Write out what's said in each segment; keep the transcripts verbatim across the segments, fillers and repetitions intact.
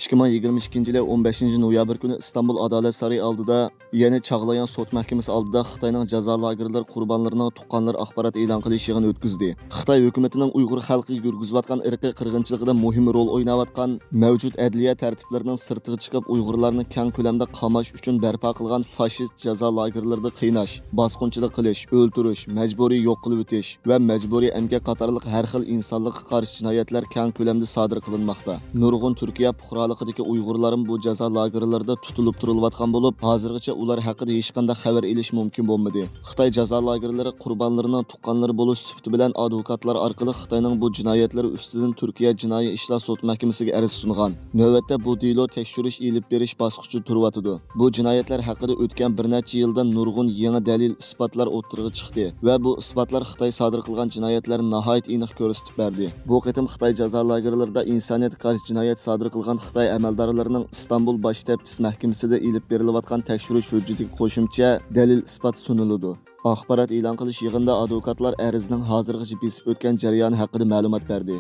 ئىككى مىڭ يىگىرمە ئىككىنچى يىلى ئون بەشىنچى نويابىر كۈنى ئىستانبۇل ئادالەت سارىيى ئالدىدا، يەنى چاغلايان سوت مەھكىمىسى ئالدىدا خىتاينىڭ جازا لاگېرلىرى قۇربانلىرىنىڭ تۇغقانلىرى ئاخبارات ئېلان قىلىش يىغىنى ئۆتكۈزدى. خىتاي ھۆكۈمىتىنىڭ ئۇيغۇر خەلقىگە يۈرگۈزۈۋاتقان ئىرقىي قىرغىنچىلىقىدا مۇھىم رول ئويناۋاتقان، مەۋجۇت ئەدلىيە تەرتىپلىرىنىڭ سىرتىغا چىقىپ، ئۇيغۇرلارنى كەڭ كۆلەمدە قاماش ئۈچۈن بەرپا قىلغان فاشىست جازا لاگېرلىرىدا قىيناش، باسقۇنچىلىق قىلىش، ئۆلتۈرۈش، مەجبۇرىي يوق قىلىۋېتىش، ۋە مەجبۇرىي ئەمگەك قاتارلىق ھەر خىل ئىنسانلىققا قارشى جىنايەتلەر كەڭ كۆلەمدە سادىر قىلىنماقتا. نۇرغۇن تۈركىيە پۇقرالىقىدىكى ئۇيغۇرلارمۇ بۇ جازا لاگېرلىرىدا تۇتۇلۇپ تۇرۇلۇۋاتقان بولۇپ، ھازىرغىچە ئۇلار ھەققىدە ھېچقانداق خەۋەر ئېلىش مۇمكىن بولمىدى. خىتاي جازا لاگېرلىرى قۇربانلىرىنىڭ تۇغقانلىرى بولۇش سۈپىتى بىلەن ئادۋوكاتلار ئارقىلىق خىتاينىڭ بۇ جىنايەتلىرى ئۈستىدىن تۈركىيە جىنايى ئىشلار سوت مەھكىمىسىگە ئەرز سۇنغان. نۆۋەتتە بۇ دېلو تەكشۈرۈش ئېلىپ بېرىش باسقۇچىدا تۇرۇۋاتىدۇ. بۇ جىنايەتلەر ھەققىدە ئۆتكەن بىر نەچچە يىلدا نۇرغۇن يېڭى دەلىل، ئىسپاتلار ئوتتۇرىغا چىقتى ۋە بۇ ئىسپاتلار خىتاي سادىر قىلغان جىنايەتلەرنى ناھايىتى ئېنىق كۆرسىتىپ بەردى. بۇ قېتىم خىتاي جازا لاگېرلىرىدا ئىنسانىيەتكە قارشى جىنايەت سادىر قىلغان خىتاي ئەمەلدارلىرىنىڭ ئىستانبۇل باش تەپتىش مەھكىمىسىدە ئېلىپ بېرىلىۋاتقان تەكشۈرۈش ھۆججىتىگە قوشۇمچە دەلىل-ئىسپات سۇنۇلىدۇ. ئاخبارات ئېلان قىلىش يىغىنىدا ئادۋوكاتلار ئەرزنىڭ ھازىرغىچە بېسىپ ئۆتكەن جەريانى ھەققىدە مەلۇمات بەردى.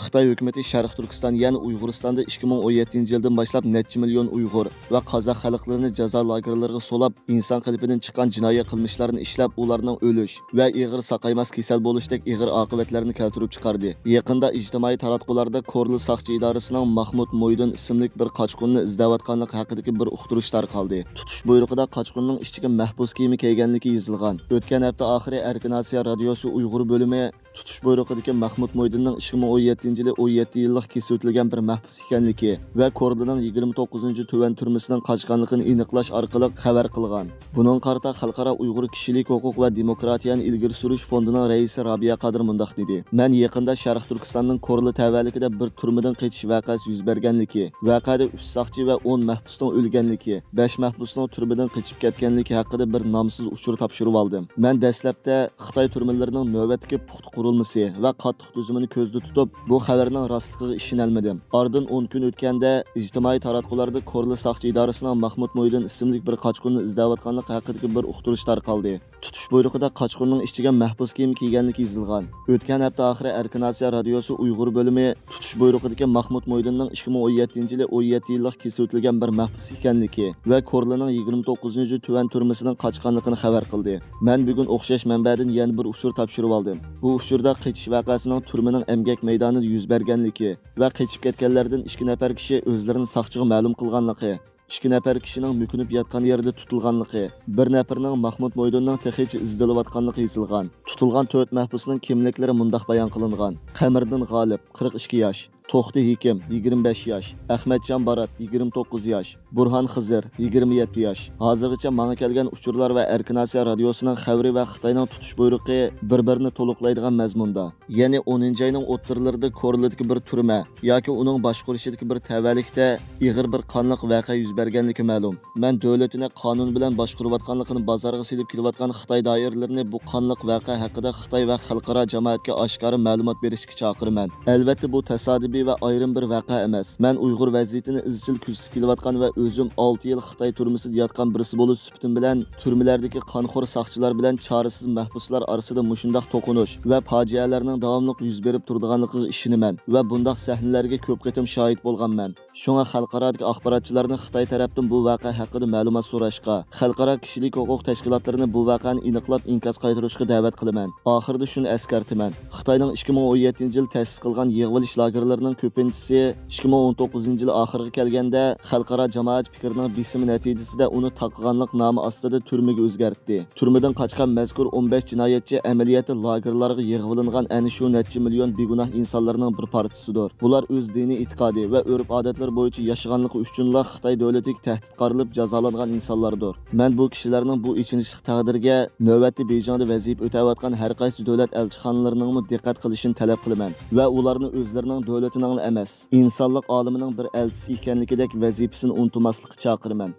خىتاي ھۆكۈمىتى شەرقىي تۈركىستان، يەنى ئۇيغۇرىستاندا ئىككى مىڭ ئون يەتتىنچى يىلدىن باشلاپ نەچچە مىليون ئۇيغۇر ۋە قازاق خەلقلىرىنى جازا لاگېرلىرىغا سولاپ، ئىنسان قېلىپىدىن چىققان جىنايى قىلمىشلارنى ئىشلەپ، ئۇلارنىڭ ئۆلۈش ۋە ئېغىر ساقايماس كېسەل بولۇشتەك ئېغىر ئاقىۋەتلەرنى كەلتۈرۈپ چىقاردى. يېقىندا ئىجتىمائىي تاراتقۇلاردا كورلا ساقچى ئىدارىسىنىڭ ماخمۇت مويدۇن ئىسىملىك بىر قاچقۇننى ئىزدەۋاتقانلىقى ھەققىدىكى بىر ئۇقتۇرۇش تارقالدى. تۇتۇش بۇيرۇقىدا قاچقۇننىڭ ئىچىگە مەھبۇس كىيىمى كىيگەنلىكى يېزىلغان. ئۆتكەن ھەپتە ئاخىرى ئەركىن ئاسىيا رادىيوسى ئۇيغۇر بۆلۈمى تۇتۇش بۇيرۇقىدىكى مەخمۇت مويدىننىڭ ئىككى مىڭ ئون يەتتىنچى يىلى ئون يەتتە يىللىق كېسىۋېتىلگەن بىر مەھبۇس ئىكەنلىكى ۋە كورلىنىڭ يىگىرمە توققۇزىنچى تۆۋەن تۈرمىسىنىڭ قاچقانلىقىنى ئېنىقلاش ئارقىلىق خەۋەر قىلغان. بۇنىڭغا قارىتا خەلقئارا ئۇيغۇر كىشىلىك ھوقۇق ۋە دېموكراتىيەنى ئىلگىرى سۈرۈش فوندىنىڭ رەئىسى رابىيە قادىر مۇنداق دېدى: مەن يېقىندا شەرقىي تۈركىستاننىڭ كورلا تەۋەلىكىدە بىر تۈرمىدىن قېچىش ۋەقەسى يۈز بەرگەنلىكى، ۋەقەدە ئۈچ ساقچى ۋە ئون مەھبۇسنىڭ ئۆلگەنلىكى، بەش مەھبۇسنىڭ تۈرمىدىن قېچىپ كەتكەنلىكى ھەققىدە بىر نامسىز ئۇچۇر تاپشۇرۇۋالدىم. مەن دەسلەپتە خىتاي تۈرمىلىرىنىڭ نۆۋەتتىكى پۇختا قۇرۇلمىسى ۋە قاتتىق تۈزۈمىنى كۆزدە تۇتۇپ، بۇ خەۋەرنىڭ راستلىقىغا ئىشىنەلمىدىم. ئارىدىن ئون كۈن ئۆتكەندە، ئىجتىمائىي تاراتقۇلاردا كورلا ساقچى ئىدارىسىنىڭ ماخمۇت مويدىن ئىسىملىك بىر قاچقۇننى ئىزدەۋاتقانلىقى ھەققىدىكى بىر ئۇقتۇرۇش تارقالدى. تۇتۇش بۇيرۇقىدا قاچقۇننىڭ ئىچىگە مەھبۇس كىيىمى كىيگەنلىكى يېزىلغان. ئۆتكەن ھەپتە ئاخىرى ئەركىن ئاسىيا رادىيوسى ئۇيغۇر بۆلۈمى تۇتۇش بۇيرۇقىدىكى ماخمۇت مويدىننىڭ ئىككى مىڭ ئون يەتتىنچى يىلى ئون يەتتە يىللىق كېسىۋېتىلگەن بىر مەھبۇس ئىكەنلىكى ۋە كورلىنىڭ يىگىرمە توققۇزىنچى تۆۋەن تۈرمىسىنىڭ قاچقانلىقىنى خەۋەر قىلدى. مەن بۈگۈن ئوخشاش مەنبەدىن يەنە بىر ئۇچۇر تاپشۇرۇۋالدىم. بۇ ئۇچۇردا قېچىش ۋەقەسىنىڭ تۈرمىنىڭ ئەمگەك مەيدانىدا يۈز بەرگەنلىكى ۋە قېچىپ كەتكەنلەردىن ئىككى نەپەر كىشى ئۆزلىرىنى ساقچىغا مەلۇم قىلغانلىقى، ئىككى نەپەر كىشىنىڭ مۆكۈنۈپ ياتقان يېرىدە تۇتۇلغانلىقى، بىر نەپىرىنىڭ ماخمۇت مويدۇننىڭ تېخىچە ئىزدىلىۋاتقانلىقى يېزىلغان. تۇتۇلغان تۆت مەھبۇسنىڭ كىملىكلىرى مۇنداق بايان قىلىنغان: قەمەردىن غالىپ، قىرىق ئىككى ياش، توختى ھېكىم، يىگىرمە بەش ياش، ئەخمەتجان بارات، يىگىرمە توققۇز ياش، بۇرھان خىزىر، يىگىرمە يەتتە ياش. ھازىرغىچە ماڭا كەلگەن ئۇچۇرلار ۋە ئەركىن ئاسىيا رادىيوسىنىڭ خەۋىرى ۋە خىتاينىڭ تۇتۇش بۇيرۇقى بىر-بىرىنى تولۇقلايدىغان مەزمۇندا. يەنى ئونىنچى ئاينىڭ ئوتتۇرىلىرىدا كورلىدىكى بىر تۈرمە ياكى ئۇنىڭ باشقۇرۇشىدىكى بىر تەۋەلىكتە ئېغىر بىر قانلىق ۋەقە يۈز بەرگەنلىكى مەلۇم. مەن دۆلىتىنى قانۇن بىلەن باشقۇرۇۋاتقانلىقىنى بازارغا سېلىپ كېلىۋاتقان خىتاي دائىرىلىرىنى بۇ قانلىق ۋەقە ھەققىدە خىتاي ۋە خەلقئارا جامائەتكە ئاشكارا مەلۇمات بېرىشكە چاقىرىمەن. ئەلۋەتتە، بۇ تاسادىپىي ۋە ئايرىم بىر ۋەقە ئەمەس. مەن ئۇيغۇر ۋەزىيىتىنى ئىزچىل كۆزىتىپ كېلىۋاتقان ۋە ئۆزۈم ئالتە يىل خىتاي تۈرمىسىدە ياتقان بىرسى بولۇش سۈپىتىم بىلەن، تۈرمىلەردىكى قانخور ساقچىلار بىلەن چارىسىز مەھبۇسلار ئارىسىدا مۇشۇنداق توقۇنۇش ۋە پاجىئەلەرنىڭ داۋاملىق يۈز بېرىپ تۇرىدىغانلىقىغا ئىشىنىمەن ۋە بۇنداق سەھنىلەرگە كۆپ قېتىم شاھىت بولغانمەن. شۇڭا خەلقئارادىكى ئاخباراتچىلارنى خىتاي تەرەپتىن بۇ ۋەقە ھەققىدە مەلۇمات سوراشقا، خەلقئارا كىشىلىك ھوقۇق تەشكىلاتلىرىنى بۇ ۋەقەنى ئېنىقلاپ ئىنكاس قايتۇرۇشقا دەۋەت قىلىمەن. ئاخىرىدا شۇنى ئەسكەرتىمەن: خىتاينىڭ ئىككى مىڭ ئون يەتتىنچى يىل تەسىس قىلغان يىغىۋېلىش لاگېرلىرىنىڭ كۆپىنچىسى ئىككى مىڭ ئون توققۇزىنچى يىل ئاخىرىغا كەلگەندە، خەلقئارا جامائەت پىكرىنىڭ بېسىمى نەتىجىسىدە ئۇنى تاقىغانلىق نامى ئاستىدا تۈرمىگە ئۆزگەرتتى. تۈرمىدىن قاچقان مەزكۇر ئون بەش جىنايەتچى ئەمەلىيەتتە لاگېرلارغا يىغىۋېلىنغان ئەنە شۇ نەچچە مىليون بىگۇناھ ئىنسانلارنىڭ بىر پارچىسىدۇر. بۇلار ئۆز دىنىي ئېتىقادى ۋە ئۆرپ-ئادەتلىرى بويىچە ياشىغانلىقى ئۈچۈنلا خىتاي دۆلىتىگە تەھدىت قارىلىپ جازالانغان ئىنسانلاردۇر. مەن بۇ كىشىلەرنىڭ بۇ ئېچىنىشلىق تەقدىرىگە نۆۋەتتە بېيجىڭدا ۋەزىپە ئۆتەۋاتقان ھەر قايسى دۆلەت ئەلچىخانىلىرىنىڭمۇ دىققەت قىلىشىنى تەلەپ قىلىمەن ۋە ئۇلارنى ئۆزلىرىنىڭ دۆلىتىنىڭلا ئەمەس، ئىنسانلىق ئالىمىنىڭ بىر ئەلچىسى ئىكەنلىكىدەك ۋەزىپىسىنى ئۇنتۇماسلىققا چاقىرىمەن.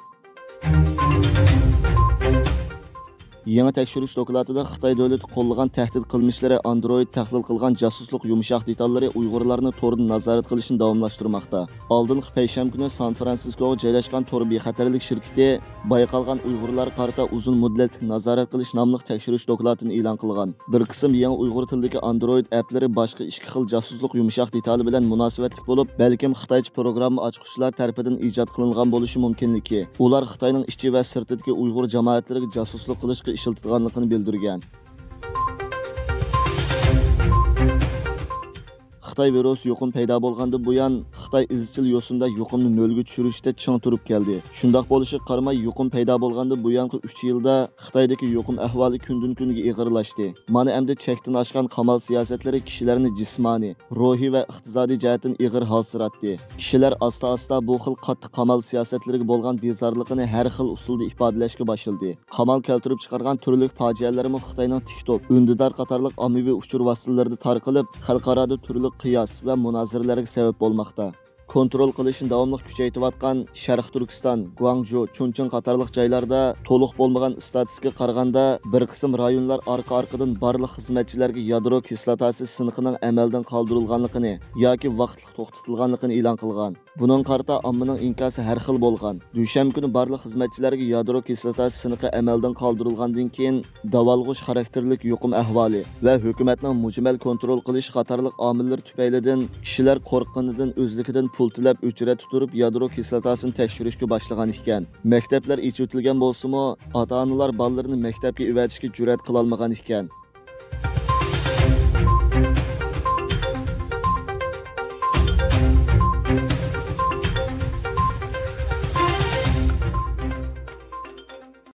يېڭى تەكشۈرۈش دوكلاتىدا خىتاي دۆلىتى قوللىغان تەھدىت قىلمىشلىرى، ئاندرويد تەھلىل قىلغان جاسۇسلۇق يۇمشاق دېتاللىرى ئۇيغۇرلارنى توردىن نازارەت قىلىشنى داۋاملاشتۇرماقتا. ئالدىنقى پەيشەنبە كۈنى سان فرانسىسكوغا جايلاشقان تور بىخەتەرلىك شىركىتى بايقالغان ئۇيغۇرلارغا قارىتا ئۇزۇن مۇددەتلىك نازارەت قىلىش ناملىق تەكشۈرۈش دوكلاتىنى ئېلان قىلغان. بىر قىسىم يېڭى ئۇيغۇر تىلىدىكى ئاندرويد ئەپلىرى باشقا ئىككى خىل جاسۇسلۇق يۇمشاق دېتالى بىلەن مۇناسىۋەتلىك بولۇپ، بەلكىم خىتايچە پروگرامما ئاچقۇچلار تەرىپىدىن ئىجاد قىلىنغان بولۇشى مۇمكىنلىكى. ئۇلار خىتاينىڭ ئىچى ۋە سىرتىدىكى ئۇيغۇر جامائەتلىرىگە جاسۇسلۇق قىلىشقا ئىشلىتىدىغانلىقىنى بىلدۈرگەن. خىتاي ۋىرۇسى يۇقۇم پەيدا بولغاندىن بۇيان، خىتاي ئىزچىل يوسۇندا يۇقۇمنى نۆلگە چۈشۈرۈشتە چىڭ تۇرۇپ كەلدى. شۇنداق بولۇشىغا قارىماي، يۇقۇم پەيدا بولغاندىن بۇيانقى ئۈچ يىلدا خىتايدىكى يۇقۇم ئەھۋالى كۈندىن-كۈنگە ئېغىرلاشتى. مانا ئەمدى چەكتىن ئاشقان قامال سىياسەتلىرى كىشىلەرنى جىسمانىي، روھىي ۋە ئىقتىسادىي جەھەتتىن ئېغىر ھالسىراتتى. كىشىلەر ئاستا-ئاستا بۇ خىل قاتتىق قامال سىياسەتلىرىگە بولغان بىزارلىقىنى ھەر خىل ئۇسۇلدا ئىپادىلەشكە باشلىدى. قامال كەلتۈرۈپ چىقارغان تۈرلۈك پاجىئەلەرمۇ خىتاينىڭ تىك توك، ئۈندىدار قاتارلىق ئاممىۋى ئۇچۇر ۋاسىتىلىرىدا تارقىلىپ، خەلقئارادا تۈرلۈك قىياس ۋە مۇنازىرىلەرگە سەۋەب بولماقتا. كونترول قىلىشنى داۋاملىق كۈچەيتىۋاتقان شەرقىي تۈركىستان، گۇاڭجۇ، چۇنچىڭ قاتارلىق جايلاردا تولۇق بولمىغان ئىستاتىستىكىغا قارىغاندا، بىر قىسىم رايونلار ئارقا-ئارقىدىن بارلىق خىزمەتچىلەرگە يادرو كىسلاتاسى سىنىقىنىڭ ئەمەلدىن قالدۇرۇلغانلىقىنى ياكى ۋاقىتلىق توختىتىلغانلىقىنى ئېلان قىلغان. بۇنىڭغا قارىتا ئاممىنىڭ ئىنكاسى ھەر خىل بولغان. دۈشەنبە كۈنى بارلىق خىزمەتچىلەرگە يادرو كىسلاتاسى سىنىقى ئەمەلدىن قالدۇرۇلغاندىن كېيىن، داۋالغۇش خاراكتېرلىك يۇقۇم ئەھۋالى ۋە ھۆكۈمەتنىڭ مۇجمەل كونترول قىلىش قاتارلىق ئامىللىرى تۈپەيلىدىن، كىشىلەر قورققىنىدىن ئۆزلۈكىدىن پۇل تۆلەپ ئۆچرەتتە تۇرۇپ يادرو كىسلاتاسىنى تەكشۈرۈشكە باشلىغان ئىكەن. مەكتەپلەر ئېچىۋېتىلگەن بولسىمۇ، ئاتا-ئانىلار بالىلىرىنى مەكتەپكە ئەۋەتىشكە جۈرئەت قىلالمىغان ئىكەن.